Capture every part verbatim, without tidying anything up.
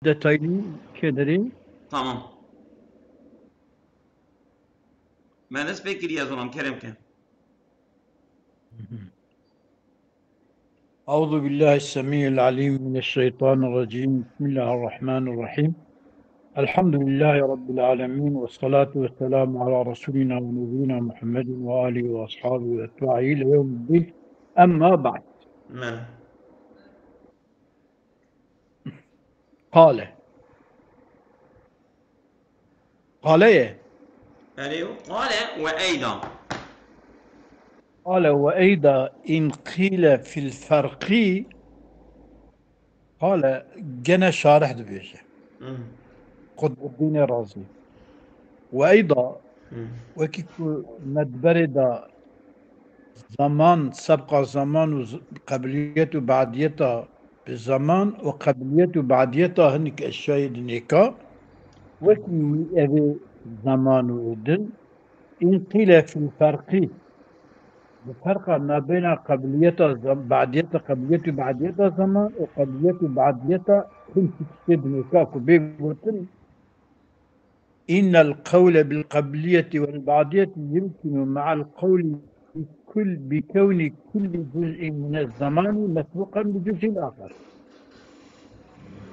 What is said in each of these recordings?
detaylı kederî. Tamam. Me dest pê kiriye, zoram kerem ke. أعوذ بالله السميع العليم من الشيطان الرجيم. بسم الله الرحمن الرحيم. الحمد لله رب العالمين، والصلاة والسلام على رسولنا ونبينا محمد وآله وأصحابه وأتباعه إلى يوم الدين. أما بعد. Nê. قال. قال إيه؟ Erê, قال وأيضا. قال وأيضا إن قيل في الفرق، قال، gene şarih dibêje. Hmm. Qutbuddînê Razî. وأيضا, Hmm. wekî ku me di berê de zeman, sebqa zeman û z-, qebiliyet û badiyeta bi zeman û qebiliyet û badiyeta hinek eşyayê dinêka, wekî wî evê zeman û êdin, in qîle fil ferqî, bi ferqa nabêna qebiliyeta zem-, badiyeta, qebiliyet û badiyeta zeman û qebiliyet û badiyeta hin tiştê dinêka ku bê gotin, إن القول بالقبلية والبعضية يمكن مع القول بكل، بكون كل جزء من الزمان مسبوقا بجزء آخر.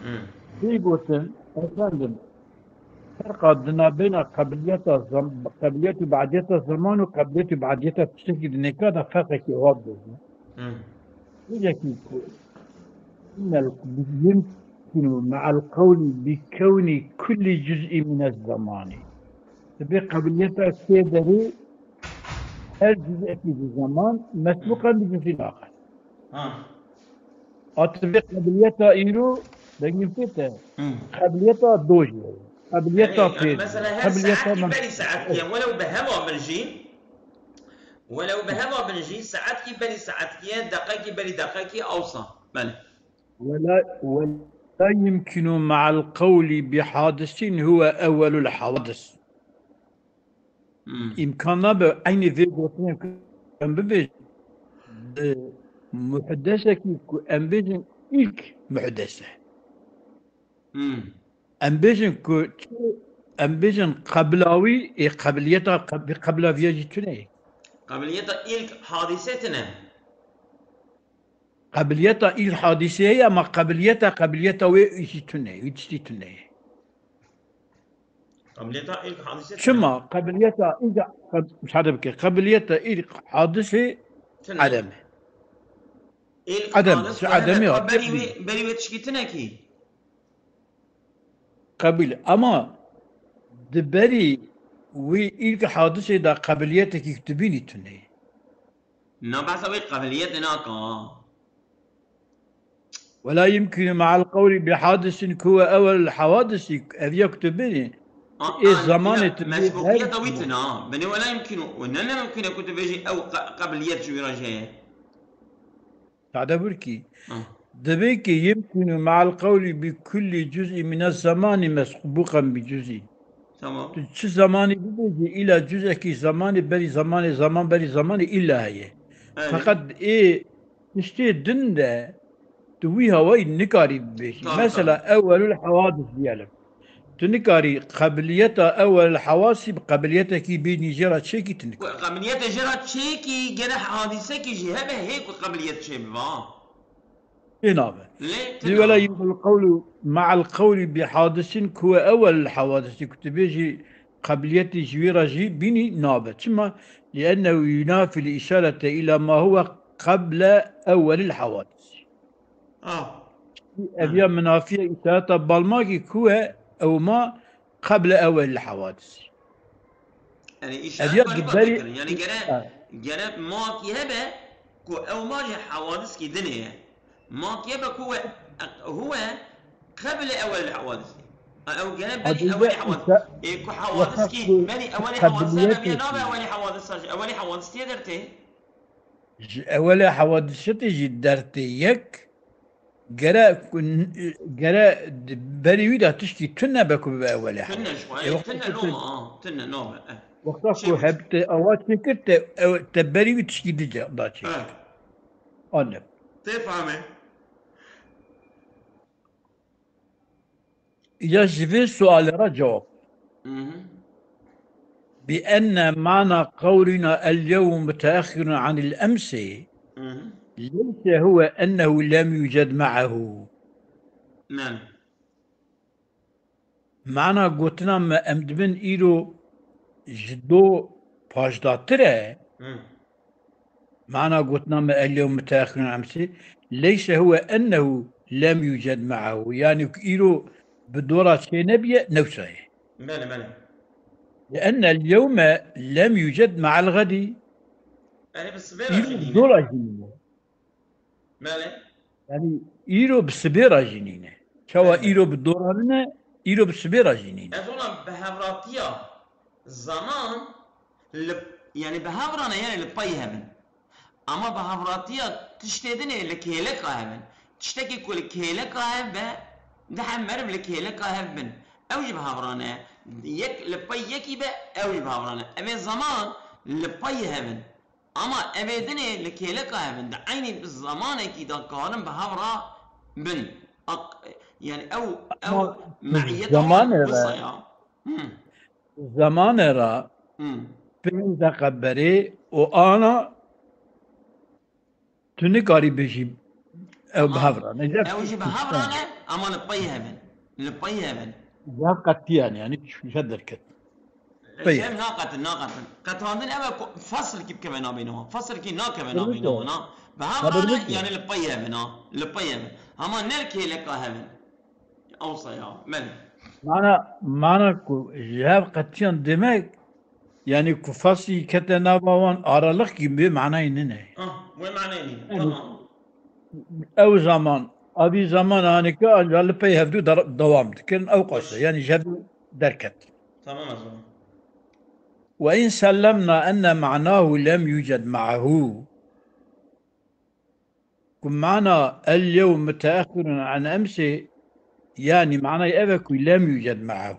Hmm. Bê gotin, efendim, ferqa di nabêna qebiliyeta zem-, qebiliyet û badiyeta zeman û qebiliyet û badiyeta tiştekî dinêka de ferqekî ewab dibêjin. Hmm. Wekî ku إن ال-، يمكن مع القول بكون كل جزء من الزمان. Dibê qebiliyeta sê derê her cuz'ekî ji zeman mesbûqan bi cuz'în axir. Ha. A dibê qebiliyeta îro dengin pê te. Hmm. Qebiliyeta dojê. Qebiliyeta Erê, pê. Mesela her qebiliyeta saetkî men- berî saetkî ye. Welew bi heva bin jî, welew bi heva bin jî, saetkî berî saetkî ye, deqekî berî deqekî, awsa. Belê. ولا، ولا يمكن مع القول بحادث هو أول الحوادث. Hmm. Îmkan nabe eynî vê gotinê ku em bibêjin, e, muhdesekî ku em bêjin ilk muhdese. Hmm. Em bêjin ku çi, em bêjin qebla wî, ê qebiliyeta qeb-, qebla viya jî tune ye. Qebiliyeta ilk hadîse tune. Qebiliyeta îlk hadîsê heye, ama qebiliyeta, qebiliyeta wê îşî tune, wî tiştî tune. Qebiliyeta îlk hadîsê tune. Çima? Qebiliyeta îlk, qeb-, müsaade bike. Qebiliyeta îlk hadîsê Tune. Edem e. Edem, hadis ji edemê hat. Berî wê, berî wê tişkî tune kî? Qebîl. Ama di berî wî îlk hadîsê de qebiliyetekî tu bînî tune. Na behsa wê qebiliyetê naka. ولا يمكن مع القول بحادث كو أول الحوادث، ev ya ku tu bênî, ê zamanê tu bê mesbûqiyeta wî tune. Binê ولا يمكن û ne, ne mumkin e ku tu bêjî ew qe-, qebiliyet ji wî re jê ye. Tade bir ki, Ha. Dibê ki يمكن مع القول بكل جزء من الزمان مسبوقا بجزء. Tamam. Tu çi zamanî bibêjî, îla cuzekî zamanî berî zamanê, zaman berî zamanê îla heye. Evet. Feqet ê tiştê din de tu wî hawayî nikarî bibêjî. Tabii, Mesela, tabii. Ewwelul hawadis diyelim. Tu nikarî qebiliyeta ewwelul hawadisî bi qebiliyetekî bînî jê re çêkî tu nikarî. Qebiliyete jê re çêkî gere hadisekî jî hebe hê ku qebiliyet çê biba. Tê nabe. Lê Lê tune. ولا يمكن القول مع القول بحادث كو أول الحوادث. Ku tu bêjî qebiliyetê ji wî re jî bînî nabe. Çima? لأنه ينافي الإشارة إلى ما هو قبل أول الحوادث. Ah. Ev ya minafiye îşareta balmakî ku e ew ma قبل أول الحوادث. Yani Ev ya îşaret balî diberî- dikirin. Yani gere, Ha. Gere makî hebe ku ew ma ji hewadiskî dinê ye. Makî hebe ku we, huwe qeble ewel hewadisî. Ha, ew gere berî Hadîse ewelê hewadis. îşa-, Ê ku hewadiskî wexta ku berî ewelê hewadisê qebiliyetê hebe, nabe ki. Ewelê hewadisa, ewelê hewadis tê dertê. Ji ewelê hewadisê jî dertê yek, Gere ku n-, gere di berî wî de tiştî tune be ku bibe ewelê hewa. Tune ji xwe, Ê, wexta tune ku noma, tu, ah, tune noma, eh. Wexta Şey ku wî heb te awa çêkir, te, ew, te berî wî tiştî di ca-, da çêkir. Eh. Anne. Tê fehmê. Îca ji vê sualê re cewab. Mhm. بأن معنى قولنا اليوم متأخر عن الأمس Mhm. ليس هو أنه لم يوجد معه. Belê. Mana gotina me em dibin îro ji do paşdatir e. Hı. Mana gotina me اليوم متأخر عن أمس ليس هو أنه لم يوجد معه. Yani ku îro bi dora çê nebiye, newsa ye. Belê, belê. لأن اليوم لم يوجد مع الغد. Erê bi sibê re jî Îro nîne. dora jî nîne. Belê. Yani îro bi sibê re jî nîne. Çawa Belê. îro bi dora nîne, îro bi sibê re jî nîne. Ez ona bi hevratiya zaman li, yani bi hev re ne, yani li pey hev in. Ama bi hevratiya tiştê din ê li kêleka hev in. Tiştekî ku li kêleka hev be, dihe meriv li kêleka hev bin. Ew jî bi hev re ne. Yek li pey yekî be, ew jî bi hev re ne. Ev ê zaman li pey hev in. Ama ev ê din ê li kêleka hev in. Di eynî bi zamanekî de karin bi hev re bin. Ak-, yani ew, ew Ama meiyeta zamanê wisa re- ya. Hı, Zamanê re hı. pênc deqe berê û ana tu nikarî bijî ew bi Tamam. hev re ne. Ew jî bi hev re ne, ama li pey hev in. Li pey hev in. Ya qetî yani, yani çûye derket. Pey. Ev naqetin, naqetin. Qetandin ev e ku fesilkî bikeve navê wan. Fesilkî nakeve Tabii navê ki. wan, ha. Bi hev Tabii re ne, ki. yani li pey hev in, ha. Li pey hev in. Ama ne li kêleka hev in. Ewsa ya. Belê. Mana, mana ku ji hev qetiyan demek, yani ku feslî kete nava wan, aralık gibi manayê nîne. Ah, wê manayê nîne. Yani- Tamam. Ew zaman, avî zaman hanike ancak li pey hevdû der-, dewam dikirin. Ew qas e. Yani ji hevdû derket. Tamam o zaman. وإن سلمنا أن معناه لم يوجد معه. Ku mana اليوم متأخر عن أمس, yani manayê ev e ku لم يوجد معه.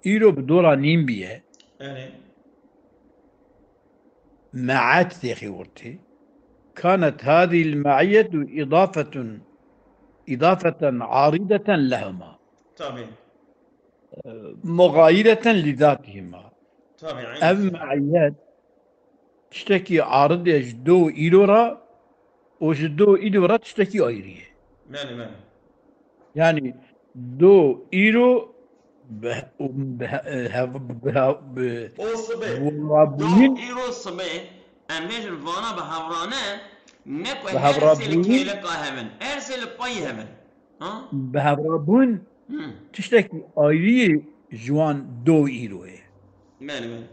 Îro bi dora nîn biye. Yani. Me'et têxî ortê. كانت هذه المعية إضافة، إضافة عارضة لهما. Tabii. مغايرة لذاتهما. Tabii. Ev me'iyet tiştekî arid e ji do û îro re û ji do û îro re tiştekî ayrî ye. Belê, belê. Yani do îro bi, bi, bi, bi, bi, O sibê. bi rabûyîn, Do îro sibê, em bêjin vana bi hevrane, ne ku Bi her sê li hevrabûyîn. Kêleka hev in, her sê li pey hev in. Ha? Bi hevrabûn Hı. tiştekî ayrî ji wan do îro ye. Belê, belê.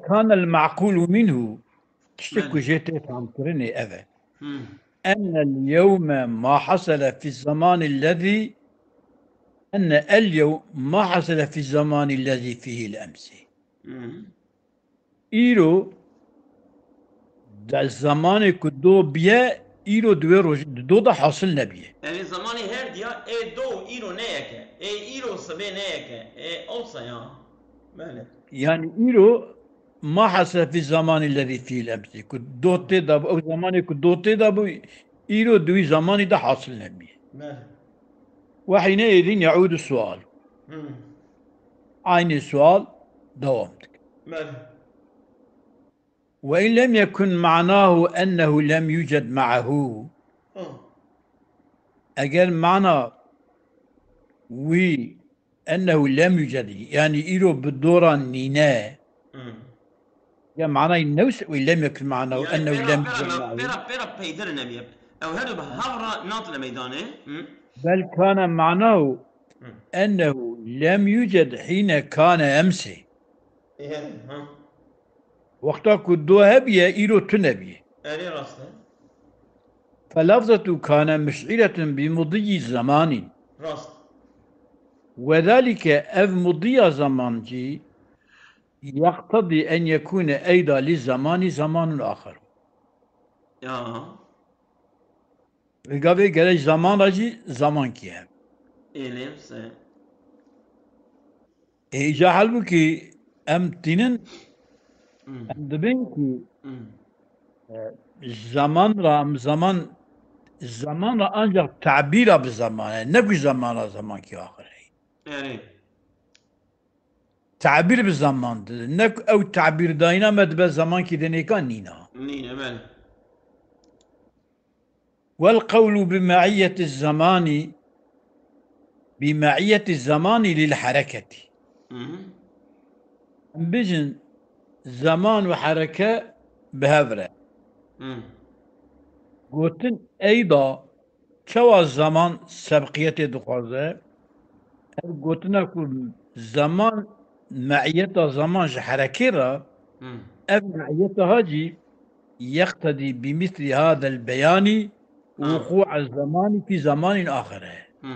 كان المعقول منه, tiştek Belê. Ku jê tê famkirinê ev e. Hı. أن اليوم ما حصل في الزمان الذي، أن اليوم ما حصل في الزمان الذي فيه الأمس. Hı. Îro di zemanê ku do biye, îro di wê roj, di do de hasil nebiye. Yani zamanê her diya ê do û îro ne yek e. Ê îro sibê ne yek e. Ê olsa ya. Belê. Yani îro ma hasile fî zamanî lezî fî lemsî. Ku do tê de bû, ew zemanê ku do tê de bû, îro di wî zemanî de hasil nebiye. Belê. وحينئذ يعود السؤال. Hı. Aynı sual devam dike. Belê. وإن لم يكن معناه أنه لم يوجد معه. Hı. Eger mana wî ennehu lem yuced, yani îro bi doran nîne. Hı. Ya manayê newse wî lem yekun manahu Yani ennehu pêra, lem pêra, yuced ma'hu. Pêra, pêra peydir nebiye. Ew her du bi hev re nat le meydanê. Hı. Bel kana manahu Hı. ennehu lem yuced hîne kane emsê. Ê, ha. Wexta ku do hebiye, îro tu nebiye. Erê rast e. Felafzetu kane muş'iretun bi mudiyi zemanin. Rast. Wedalike ev mudiya zaman jî yeqtedî en yekune eyda li zamani zamanun axer. Ya. Vê gavê gerek zaman re jî zamankî hebe. Ê lê se. Ê, îca halbûkî em tînin, Hmm. em dibin ku, Hmm. e, Zaman ra, zaman, zaman ra ancak tabîra bi zaman e. Ne ku zaman ra zamankî axir heye. Erê. Tabîr bi zaman dide. Ne ku ew tabîrdayîna me dibe zamankî dinêka nîna. Nîne, belê. والقول بمعية الزمان، بمعية الزمان للحركة. Mhm. Em bijin, zaman û hereke bi hev re. Mhm. Gotin eyda çawa zaman sebqiyetê dixwaze? Ev gotina ku zaman me'yeta zaman ji herekê re, Mhm. ev me'yeta ha jî yeqtedî bi misli hadel beyanî Ha. wuqû'a zemanî fî zemanîn axire. Hı.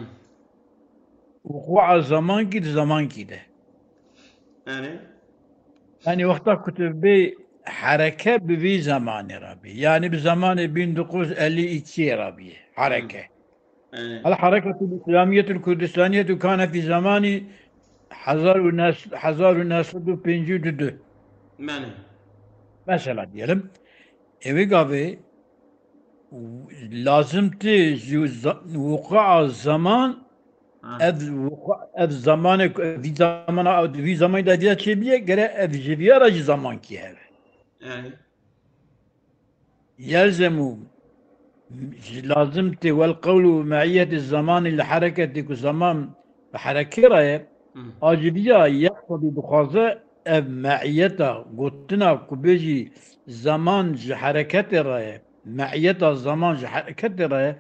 Wuqû'a zemankî di zemankî de. Yani? Yani wexta ku tu bê hereke bi vî zemanê re bî. Yani bi zemanê bin dokuz elli iki re bî hereke. Hı. Yani. El Hareketul İslamiyetul Kurdistaniyetu kane fî zemanî hezar û neh-, hezar û neh sed û pêncî û du. Yani. Mesela diyelim. Evi gavê lazim tê ji za-, wuqua zaman, Ha. ev wuqua-, ev zamanê ku, vî zamana, vî zamanî de viya çêbîye, gere ev ji viya re jî zamankî hebe. Yani. Yelzemu, ji lazim tê wel qewlu me'iyeti zamanî li hereketê ku zaman bi herekê re ye, Hı. a ji viya yeqtedî dixwaze ev me'iyeta gotina ku bêjî zaman ji hereketê re ye, me'iyeta zaman ji hereketê re ye,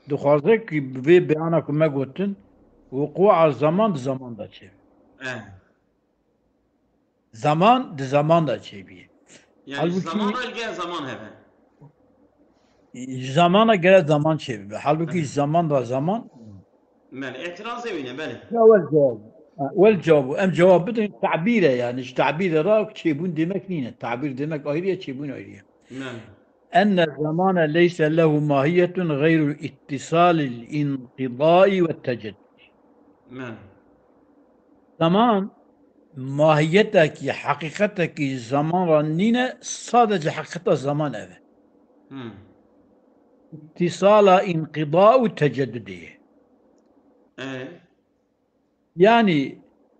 dixwaze ku bi vê beyana ku me gotin, wuqû'a zaman di zaman de çêbe. Eh. Zaman di zaman de çêbîye. Yani Halbuki zaman re gel zaman hebe. Zamana gere zaman çêbibe. Halbuki Hı. zaman da zaman. Belê, îtirazê wî ne, belê. Ya wel cevab. Ha, wel cevabı. Em cevab bidin, tabîr e yani. Ji tabîr re çêbûn demek nîne. Tabîr demek ayrı ya, çêbûn ayrı ya. Belê. Enne zamane leyse lehu mahiyetun gayru ittisalil inqidai ve teceddud. Belê. Zaman mahiyetekî, heqîqetekî zaman re nîne, sadece heqîqeta zaman ev e. Hmm. Îtîsala înqida û tecedudê ye. Ee? Yanî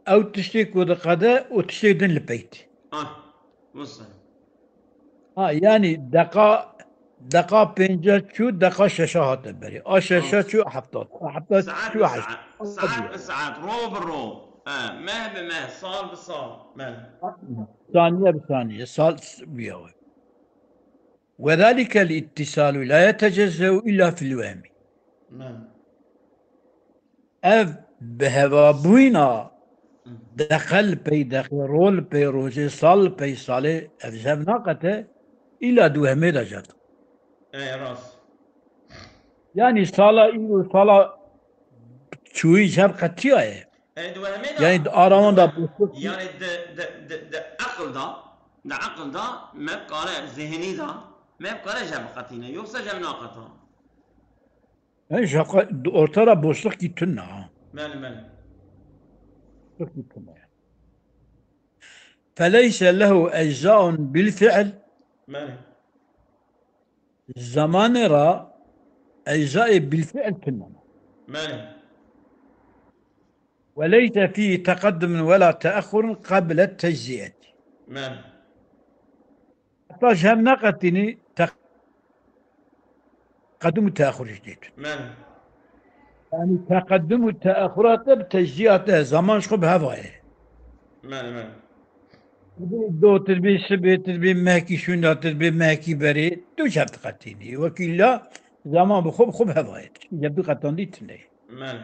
ew tiştê ku diqede û tiştê din li pey tê. Ah, wisa. Ha, yanî deqa, deqa pênca çû, deqa şeşa hate berê. A şeşa Ha. çû, a hefta. A hefta Saet çû, bi a heşt. saet, saet bi saet, ro bi ro. Ha, meh bi meh, sal bi sal. Belê. Saniye bi saniye, sal s-, bi yawe. Ve zalike l-ittisalu la yetecezze'u illa fil vehmi. Belê. Ev bi hevabûyîna Hı. deqe li pey deqê, ro li pey rojê, sal li pey salê, ev ji hev naqete, îla di wehmê de jî. Ey, rast. Yanî sala îro, sala çûyî ji hev qetiyaye. Ey, di wehmê de Yanî di arawan de boşluk Yani di, di, di, di aqil de, di aqil de, me bikare zihnî de, me bikare ji hev biqetîne. Yoksa ji hev naqete. Yani şaka, ortada boşluk ki tune ha. Belê, belê. Boşluk ki tune. Feleyse lehu eczaun bil fi'l. Belê. Zamanê ra eczaê bil fi'l tune. Belê. Ve leyse fî teqeddumun ve la teahhurun qable tecziyeti. Belê. Heta ji hev neqetînî teqeddum û teaxur jî tê tune. Belê. Yanî teqeddum û teaxura te bi tecziya te, zaman ji xwe bi heva ye. Belê, belê. Dotir bî, sibêtir bî, mehkî şûndatir bî, mehkî berê, tu ji hev diqetînî. Wekî la zaman bi xwe, bi xwe bi heva ye. Ji hev diqetandî tune ye. Belê.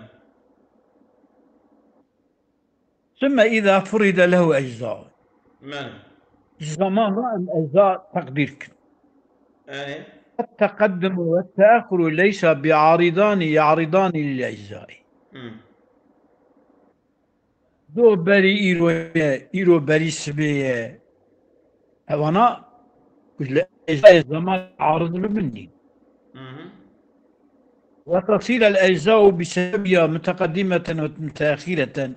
Sümme îza furide lehu ecza. Belê. Ji zaman re em ecza teqdîr kin. Erê. Teqeddum ve teaxuru leysa bi aridani ya'ridani lil eczaî. Hı. Do berî îro ye, îro berî sibê ye. Evana ku li eczayê zaman arid bibin nîn. Hı hı. Ve tasîl el ecza û bi sebebiya muteqedîmeten ve muteexîreten.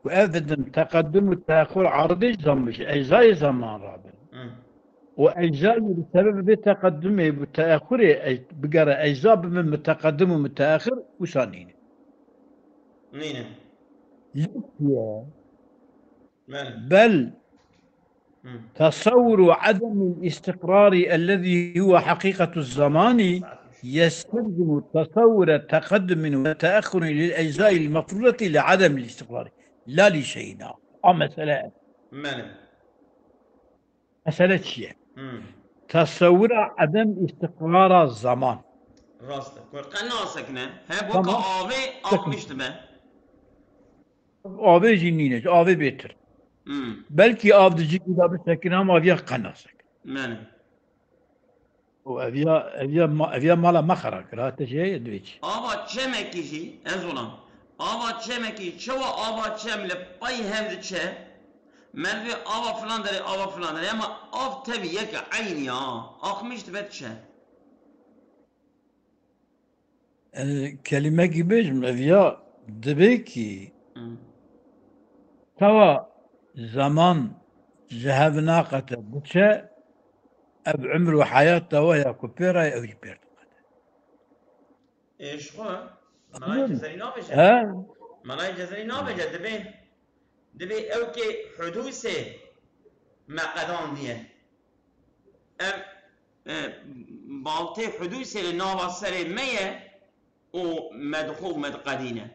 Ku ev bidin teqeddum û teaxur aridê zaman, ji eczayê zaman rabin. Hı. û ecza jî bi sebebê teqedimê û teexurê ec-, bigere ecza bibin miteqedim û miteexir, wisa nîne. Nîne. Lêkiye. Bel. Hı. Tesewwuru ademil istiqrari ellezî huwe haqiqetu zamani yestelzimu tesewwure teqeddumin ve teexxurin lil eczail mefrudeti li ademil istiqrari. La li şeyin axa. A mesele. Bele. Mesele çi ye? Hmm. Tesewwura edem îstiqrara zaman. Rast e. Ku qe nasekine. He, weka Tamam. avê Sekine. Axmiş dibe. Avê jî nîne, ji avê bêtir. Hmm. Belkî av di cihî de bisekine, ama ev ya qe nasekine. Mene. Û ev ya, ev ya ma-, ev ya mala me xera kir, ha, te jê ye divê çi? Ava çemekî jî, ez olam. Ava çemekî, çawa ava çem li pey hev diçe, merdivê ava filan derê, ava filan derê, ama av tevî yek e, eynî ya, axmiş dibe diçe. E, kelimekî bêjim, ev ya dibê kî Hı. tawa zaman ji hev naqete diçe, ev umr û heyata we ya ku pê re ye, ew jî pê diqete. Ê, ji xwe, manayê Anladın mı? Cezerî nabêje. He? Manayê Cezerî nabêje, dibê, dibê ew kê hudûsê me qedandiye. Ev, e, baltê hudûsê li nava serê me ye û me dixwe û me diqedîne.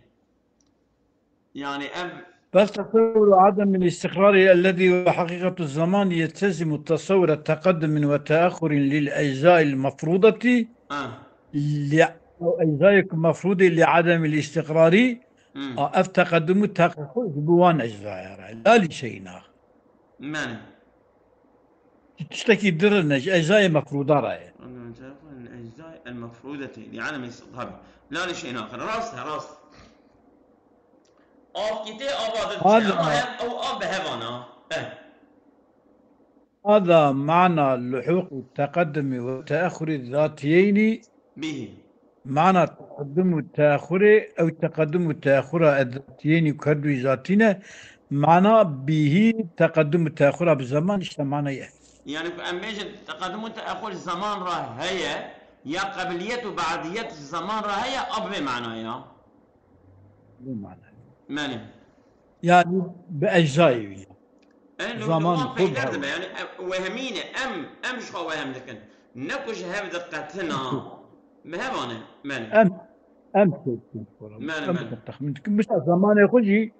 Yani ev بس تصور عدم الاستقرار الذي هو حقيقة الزمان يستلزم تصور تقدم وتأخر للأجزاء المفروضة Ha. ل-، أو أجزاء مفروضة لعدم الاستقرار. Hmm. A, ev teqeddum û teqeddum ji bo wan eczaya re. La li şeyna. Mene. Tiştekî dir ne, ji eczayê mefrûda re ye. Ecza el mefrûdetî, li alem tabi. La li şeyin axir. Rast e, rast. Av kî tê ava dir Hadi çe, ama a- ev, ew av bi hevan a. Eh. هذا معنى لحوق التقدم والتأخر الذاتيين. Bihî. Mana teqeddum û teaxurê, ew teqeddum û teaxura ed zatiyênî ku her duyî zatî ne, mana bihî teqeddum û teaxura bi zeman, işte manayê ev. Yani ku em bêjin teqeddum û teaxur zaman re heye, ya qebiliyet û badiyet zaman re heye, a bi vê manayê ya. Bi mana. Mene. Yani bi eczayê wî. Em li Zaman wan xwe peyder dibe, yani em, wehmî ne, em, em ji xwe wehm dikin. Ne ku ji hev diqetina, bi hev e, mene. Em, em çê dikin xwe. Mene, Em mene. Texmîn dikin. Mesela zamanê xwe jî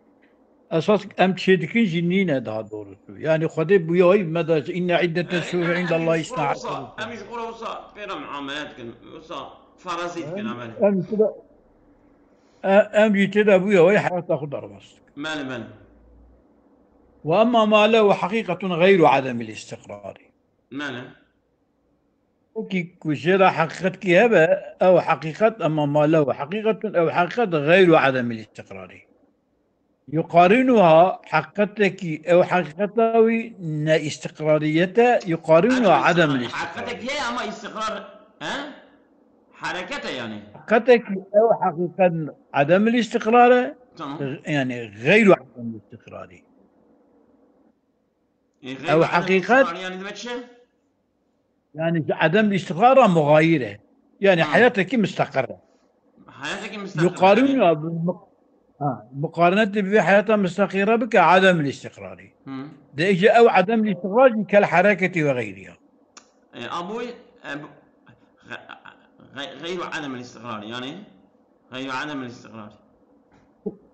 esas em çê dikin jî nîne daha doğrusu. Yani Xwedê bûye wayî me de inne iddete şuhur inda Allah isna aşara. Em ji xwe re wisa pê re muamele dikin, wisa farazî dikin, Em, emel. Em tê de, e, em jî tê de bûye wayî heyata xwe derbas dikin. Mene, mene. Ve emma ma lehu haqiqetun gayru ademil istiqrari. Mene. Wekî ku jê re heqîqetkî hebe, ew heqîqet, emma ma lehu heqîqetun, ew heqîqet gayru ademil istiqrarî. Yuqarinuha heqîqetekî, ew heqîqeta wî ne îstiqrariyet e, yuqarinuha Ademil ademil istiqrar. Heqîqetekî heye ama îstiqrar, he? Hereket e yani. Heqîqetekî ew heqîqet ademil îstiqrar e, Tamam. Yani gayru ademil îstiqrarî. E, Ew gayru ademil heqîqet îstiqrar yani demek çi? Yani ji edem îstiqrar re muxayîr e. Yani Ha. Heyatekî misteqir e. Heyatekî misteqir e, Yuqarîn yani. Ya, bi-, ha, muqarenetê bi vê heyata misteqîre bike edem îstiqrarî. Hı. De îca ew edem îstiqrar jî kel hereketî ve xeyrî ya. E, a bo, e, bu, xe-, xe-, xeyru edem îstiqrar yani. Xeyru edem îstiqrar.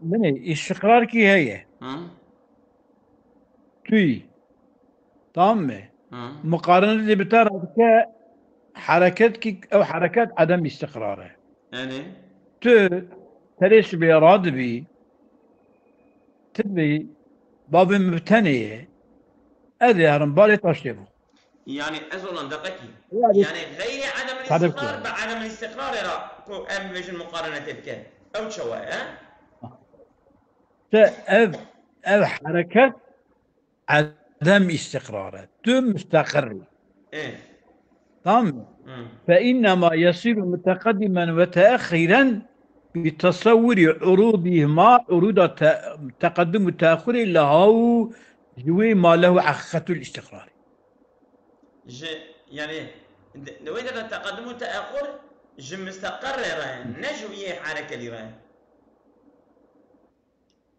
Binê, îstiqrar kî heye. Hı. Tûyî. Tamam mı? Hı. Muqarenetê bi te re dike hereket ki ew hereket edem îstiqrar e. Yani? Tu terê sibê radibî, tu dibî, bavê min bi tenê ye. Ez ê herim balê taştê bû. Yani ez olan deqekî. Yani Yani xeyrê edem tabii ki. Îstiqrar bi edem îstiqrarê re ku em bêjin muqarenetê bike. Ew çawa ye? Te ev, ev hereket edem îstiqrar e. Tu mustaqir î. Eh. Tamam mı? Hı. Fe innema yesiru muteqeddimen ve teexiren bi tesevvuri urudihima uruda te-, teqeddum ve teaxuri lehav ji wê ma lehu haqiqetul îstiqrar. Ji, yani, di, di wê de teqedim û teaxur ji misteqerê re ye, ne ji wiyê herekelî re ye.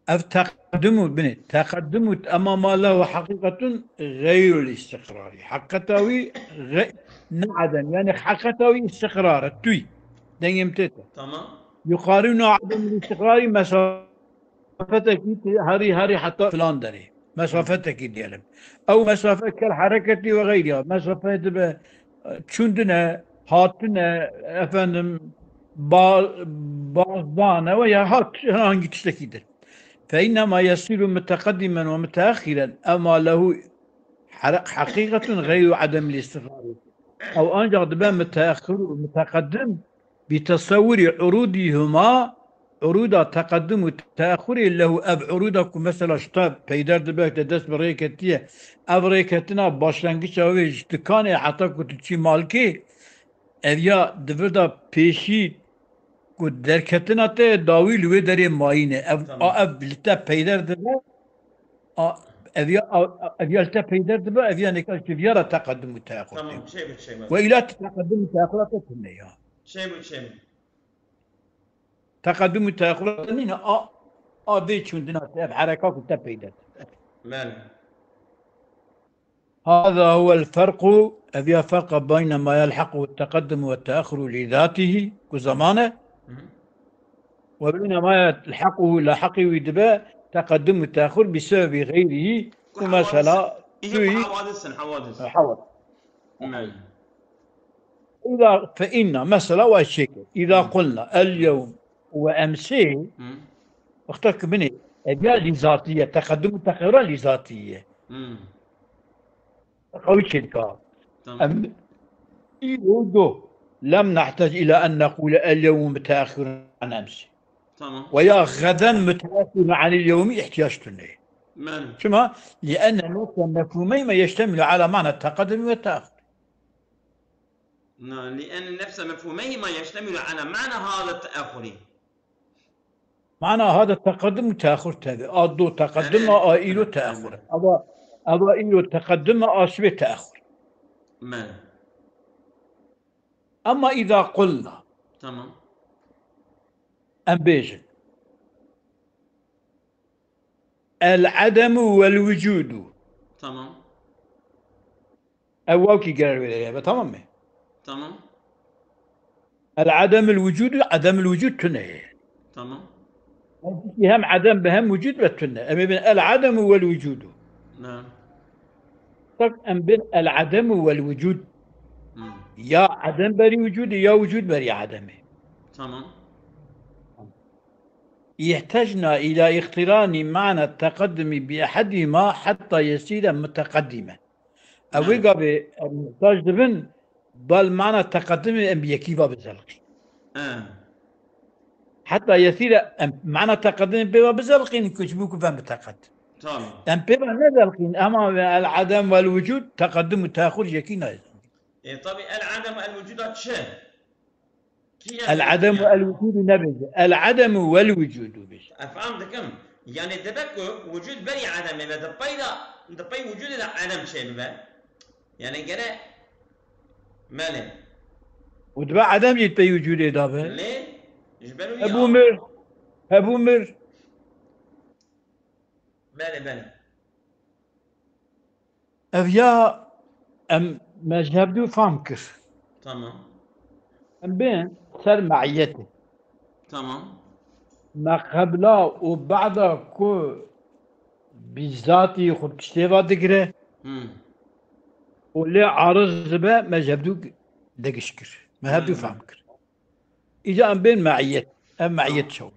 Ev teqedim û, binê, teqedim û, ema ma lehu heqîqetun xeyrul îstiqrarî. Heqîqeta wî xey-, ne edem. Yani heqîqeta wî îstiqrar e, tûy. Dengê min tê te. Tamam. Yuqarî û edem îstiqrarî mesafetekî tê, herî, herî heta filan derê. Mesafetekî diyelim. Ew mesafe kel hereketî ve xeyriya. Mesafe dibe, çûndine, hatine, efendim, ba-, bazdane ve ya hat, herhangi tiştekî dir. Fe innema yesiru muteqeddimen ve muteaxiren, ema lehu here-, heqîqetun xeyru edemil îstiqrarî. Ew ancak dibe muteaxir û muteqeddim bi tesewurî urudîhuma, uruda teqeddim û teaxurê lehu, ev uruda ku mesela ji te peyder dibe, te dest bi rêketiye, ev rêketina başlengiça wê ji dikanê heta ku tu çî malkê, ev ya di vir de pêşî ku derketina te dawî li wê derê mayîne. Ev, Tamam. a, ev li te peyder dibe, a, ev ya, a, ev ya li te peyder dibe, ev ya nêka ji viyara teqedim û teaxur Tamam, tê. çê bû, çê bû. Ve îla teqedim û teaxura te tune ya. Çê bû, çê bû. Teqedim û teaxura te nîne, a, a vê çûndina te, ev hereka ku te peyder dibe. Belê. هذا هو الفرق، ev ya ferqa بين ما يلحقه التقدم والتأخر لذاته، ku zaman e, Hı hı. وبين ما يلحقه، lahiqî wî dibe teqedim û teaxur بسبب غيره، Ku ku mesela hewadis in. tûyî Hewadis in, hewadis. Hewad. Belê. إذا، فإن، mesela wa çêke. إذا Hı. قلنا اليوم وأمسي، Hı. wexta ku binê, ev ya lîzatî ye, teqedim û teaxura lîzatî ye. Hı. Qewî çêdika. Tamam. Em îro do. لم نحتج إلى أن نقول اليوم متأخر عن أمس. Tamam. Veya غدا متأخر عن اليوم ihtiyaç tune. Belê. Çima? لأن نفس مفهوميهما يشتمل على معنى التقدم والتأخر. Na, لأن نفس مفهوميهما يشتمل على معنى هذا التأخر. معنى هذا التقدم والتأخر tabi. A do teqedim, a îro teaxur. Ava, ava îro teqedim, a şibê teaxur. Belê. Ama إذا قلنا, Tamam. em bêjin, العدم والوجود. Tamam. Ev wawkî gerer wê derê hebe, tamam mı? Tamam. العدم والوجود, edem الوجود tune ye. Tamam. Hem edem be hem vücud be tune. Em ê bin العدم والوجود. Na. Tak em bin العدم والوجود. Hı. Ya edem berî vücudê, ya vücud berî edemê. Tamam. احتجنا إلى اقتران معنى التقدم بأحدهما حتى يصير متقدما. Ew wê Evet. gavê em muhtac dibin, bal mana teqedimê em bi yekî va bizelqîn. He. Heta yesîre em mana teqedimê pê va bizelqîn, ku ji bo ku ve miteqedim. Tamam. Em pê va nezelqîn, ema ve el-edem vel-wucud, teqedim û teaxur yekî nayê. E, tabi el-edem el-wucuda çi? Kî El-edem yani? el-wucudu nebêje. El-edem vel-wucudu bêje. Efendim dikim. Yani demek ku wucud berî edemê ve di pey de, di pey wucudê de edem çêbibe. Yani gere mele. Û dibe edem jî di pey wucudê de be. Lê ji ber wî Hebû ya. mir. Hebû mir. Belê, belê. Ev ya em me ji hevdû fam kir. Tamam. Em bên ser meiyetê. Tamam. Me qebla û ba'da ku bi zatî xwe tiştê va digire Hmm. û lê ariz dibe, me ji hevdû degiş kir. Me hevdû Hmm. fam kir. Îca em bên meiyet. Ev meiyet çaw.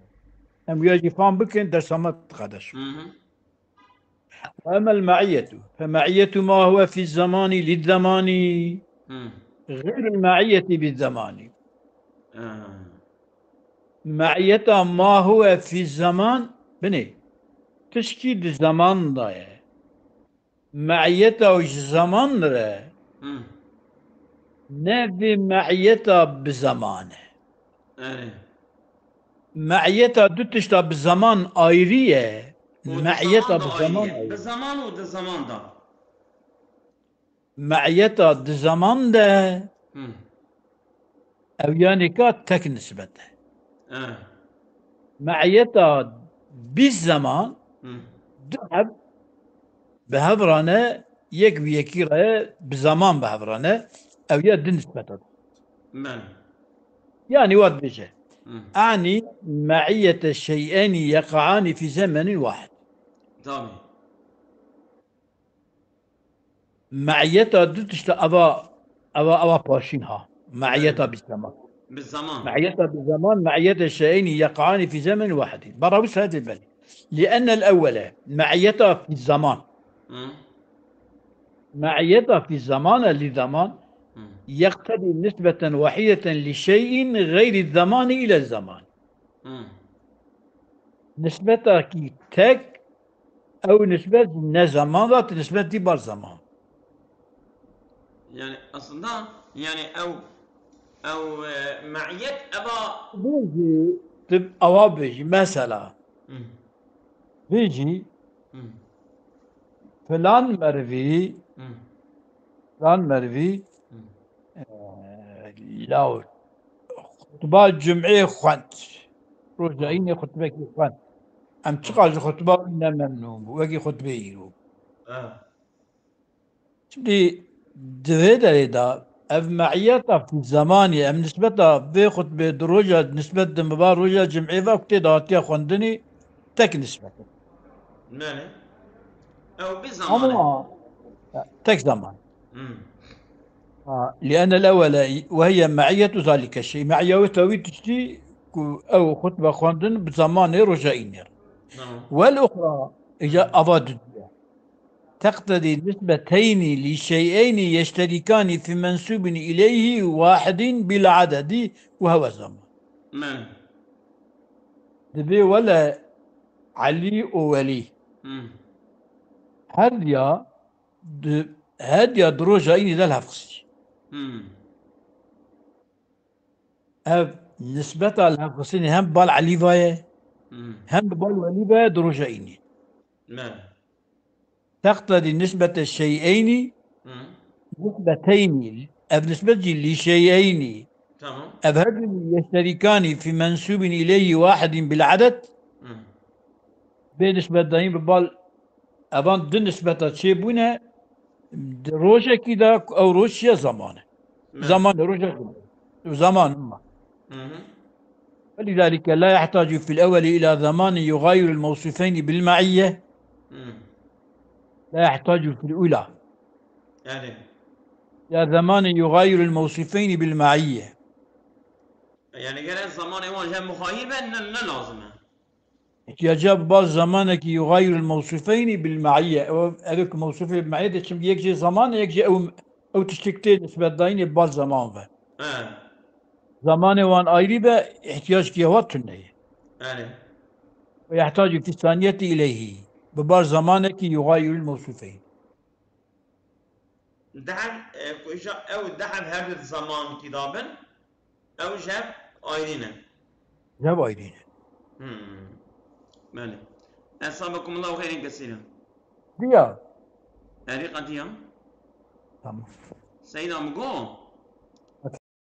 Em wiya jî fam bikin, dersa me diqede şo. Hı hı. وأما المعية فمعية ما هو في الزمان للزمان Hı. غير المعية بالزمان. Ha. Meiyeta ma huve fî zeman, binê, tişkî di zeman de ye. Meiyeta ji zeman re Hı. ne vê meiyeta bi zeman e. Evet. Meiyeta du tişta bi zeman ayrî ye. Û di Meiyeta zeman bi da zeman ayrı ye. ayrî. Bi zeman û di zeman da. Me'yeta di zeman de Hmm. ew yanî ka tek nisbet e. Eh. Me'yeta bîst zeman Hmm. du heb bi hev re ne, yek bi yekî re bi zeman bi hev re ne, ew ya di nisbet e. Belê. Yanî wa dibêje. Hmm. Ani me'yete şey'enî yeqa'ani fî zemenîn wahid. Tabii. Me'yeta du tişta ava, ava, ava paşîn ha. Me'yeta Evet. bi zeman. Bi zeman. Me'yeta bi zeman, me'yete şey'enî yeqa'ani fî zemenîn wahidîn. Bera wisa dê belê. Li ennel ewwele, me'yeta fî zeman. Hı. Me'yeta fî zeman e li zeman. Hı. Yeqtedî nisbeten wahideten li şey'in gayri zemanî ile zeman. Hı. Nisbeta ki tek, ew nisbet ne zeman da, nisbet dî bar zeman. Yani aslında yani ew, ew, e, me'yet eva Bêjî, tu ava bêjî, mesela. Hı. Bêjî, Hı. filan merivî, Hı. filan merivî, Hı. e, law xutba cum'ê xwend. Roja Hı. înê xutbekî xwend. Em çiqas ji xutba wî ne memnûn bû, wekî xutbê îro. Ha. Şimdi di vê derê de ev me'yeta fî zemanî, em nisbeta vê xutbê di roja nisbet din biba roja cum'ê ve ku tê de hatiye xwendinî tek nisbet e. Belê. Ew bi zeman e. Ama tek zaman. Hmm. Ha, لأن الأول وهي معية ذلك الشيء. Me'ya wê tewî tiştî ku ew xutbe xwendin bi zemanê roja înê. Tamam. والأخرى, îca ava didiye. تقتضي نسبتين لشيئين يشتركان في منسوب إليه واحد بالعدد وهو الزمان. Belê. Dibê wele Elî û Welî. Hmm. Her ya di, her ya di roja înî de li hev xistî. Hmm. Ev nisbeta li hev xistinê hem bi bal Elî ve ye, Hmm. hem bi bal Welî ve ye di roja înî. Belê. تقتضي نسبة الشيئين Hı. نسبتين. Ev nisbet jî li şey'eyni. Tamam. Ev her du يشتركان في منسوب إليه واحد بالعدد. Hı. Bê nisbetdayîn bi bal evan du nisbeta çêbûne di rojekî de ku ew roj çiye zaman e. Evet. Zaman e, rojek e. Zaman ma. Hı hı. ولذلك لا يحتاج في الأول إلى زمان يغاير الموصوفين بالمعية. Hı. لا يحتاج في الأولى. Yani. إلى زمان يغاير الموصوفين بالمعية. Yani gere zamanê wan je muxayir be ne, ne lazim e. Îhtiyacê bi bal zamanekî يغاير الموصوفين بالمعية. Ew, ev ku mewsufê bi me'yê de çimkî yek jê zaman e, yek jê ew, ew tiştê ku tê nisbetdayînê bi bal zaman ve. He. Zamanê wan ayrî be, îhtiyacekî hewa tune ye. Yani. ويحتاج في الثانية إليه. Bi bal zamanekî يغاير الموصوفين. Dehev, e, ku îja ew dehev her du di zamankî de bin, ew jev ayrî ne. Jev ayrî ne. Hmm. Belê. Esabekumullahu xeyrên kesîra. Diya. Erî qetiya. Tamam. Seyda min got,